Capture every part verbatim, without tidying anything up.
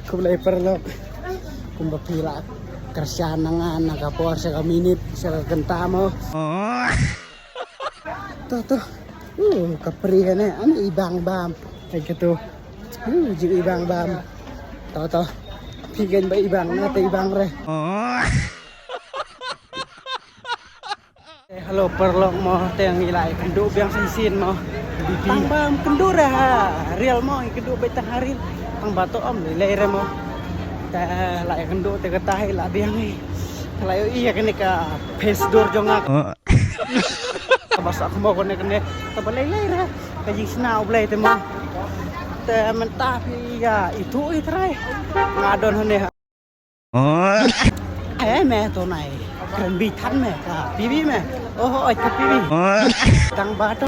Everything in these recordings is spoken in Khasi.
Khublei paralok. Kumba phi la kyrshan na nga na ka por sha ka minit sha ka kynta mo. To to. Uh, ka pri hane, ani i bang bam. Ai ka to. Uh, jing i bang bam. To to. Phi gen ba i bang na te i bang re. Eh, hello paralok mo, te ngi la ïakynduh biang sa shisien mo. Tang ba ym kynduh re ha reel mo, ngi kynduh beit tang ha reel. Tang ba to ym lei lei re mo. Te la ïakynduh te kata hi la biang hi. Te la ïohi ïa kane ka pes dur jong nga. Kaba sah kumba kane kane. Te ba lei lei re. Ka jingshna U Blei te mo. Te mynta phi ïa ithuh i trai. Nga don hangne ha. Eh, me to nai. Kren bi than me ka pibi me. Oh, oh, ka pibi. Tang ba to.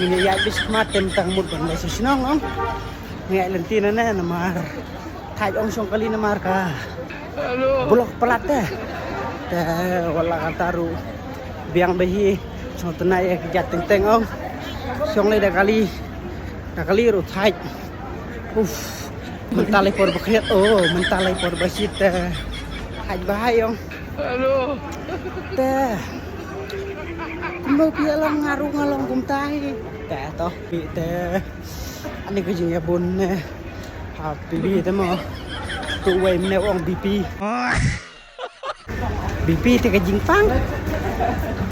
Ini ïa bis ma tem tang mut ban lei shisnong ong. Ngi ïa lynti na ne namar. Thait ong shong kali namar ka. Blok palat te. Te wala kata ruh. Biang ba hi. Shong tynai ïa ki jat teng teng ong. Shong lei da kali. Da kali ruh thait. Uf. Mynta lei por ba khriat. Oh, mynta lei por ba shit te. Thait ba hai ong. Te. Kumno phi ïa long nga ruh nga long kumta hi. Te to. Pi te. Ani ka jingïabun ne. Ha pibi te mo. Tu wei mne ong B P. B P te ka jingpang.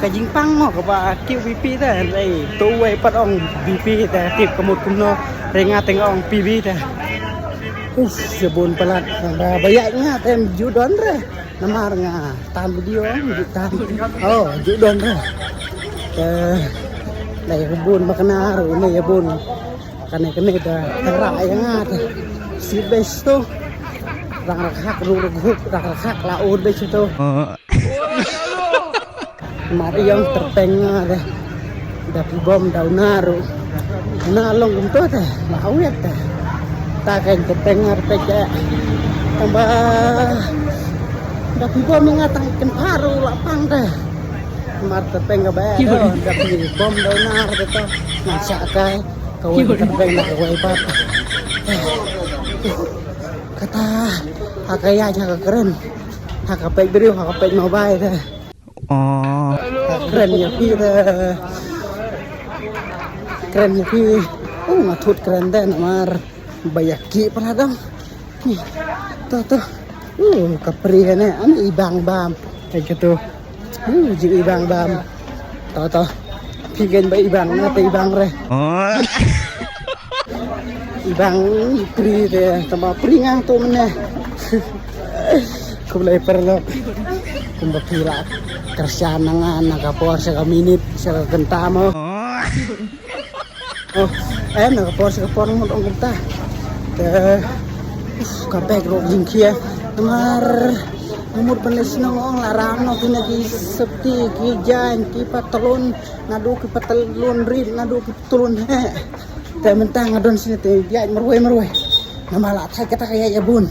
Ka jingpang mo kaba kiew B P te. Ei, tu wei pat ong B P te tip ka mut kumno. Re nga te nga ong pibi te. Uf, ïabun palat. Ba ba ïaid nga te ju don re. Namar nga tan video ju tan. Oh, ju don re. Eh, dei ïabun ma kane ruh ne ïabun. Kane kane da tera ïa nga te. Si bes tu. Rang rakhak ru ru gup rang rakhak la ur bes tu. Mar ïong terpeng nga te. Da pi bom da una ru. Una long kum tu te. La awet te. Ta kan terpeng nga te ke. Tamba. Da pi bom nga tang ken paru la pang te. Mar terpeng ka ba. Da pi bom da una ru te. Nga sa kai. Kawei ka kawei na kawei pat. Kata ha ka ïaid ha ka kren. Ha ka peit briew ha ka peit mobile te. Oh. Ha ka kren ïa phi te. Kren ïa phi. Uh, nga thut kren te namar ba ïa ki pala dang. To to. Uh, ka pri ne ani i bang bam. Ai ka to. Uh, jing i bang bam. To to. Phi gen ba i bang na te i bang re. I bang i pri te tama pri ngang to mene. Khublei paralok. Kumba phi la kyrshan na nga na ka por sha ka minit sha ka kynta mo. Oh, eh, na ka por sha ka por mut ong kumta. Te, uf, ka bek ruh jingkhia. Namar, mut ban leh shnong ong la rang noh kine ki sopti, ki jaiñ, ki patlun, naduh ki patlun rit, naduh ki patlun heh. Te mynta nga don shane te ïaid marwei marwei. Namar la thait kata ka ïaid ïa bun.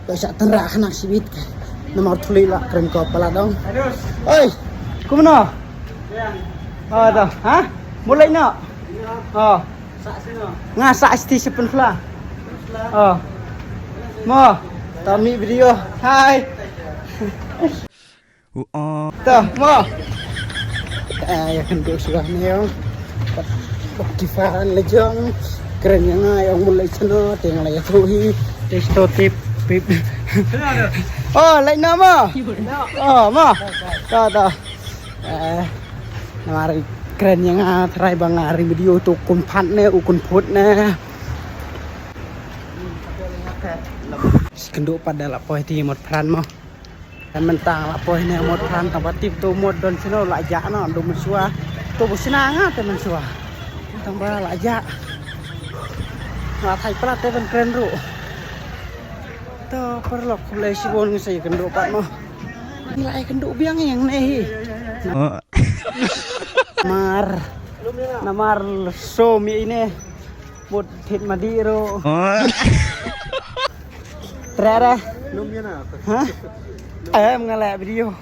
Ka sa tynrah khnang shibit. Namar thuli la kren ko palat dong. Oi, kumno? Oh, to. Ha? Mulai no. Oh. Nga sa sti sepen fla. Oh. Mo, ta mi video. Hai. To, mo. Ai, kan tu sudah ni ong. Bok kifan lejong. Kren ïa nga ïa ong mulai seno, teng la ïathuh hi. Te sto tip pip. Oh, lain na mo. Oh, mo. To, to. Eh, namar kren ïa nga trai ba nga ring video to kun phat ne, u kun phut ne. Kynduh pat da la poi ti mot pran mo. Mynta la poi ne mot pran tang ba tip to mot don sino la ja no do mynshuwa. To bu sina nga te mynshuwa. Tang ba la ja. La thai pla te ban kren ruh. To paralok khublei shibun ngi sa ïakynduh pat mo. Ngi la ïakynduh biang ïa ngi ne hi. Mar. Namar so mi ine. Mut thit ma di ro. Tre re. Ha? Em nga leh video.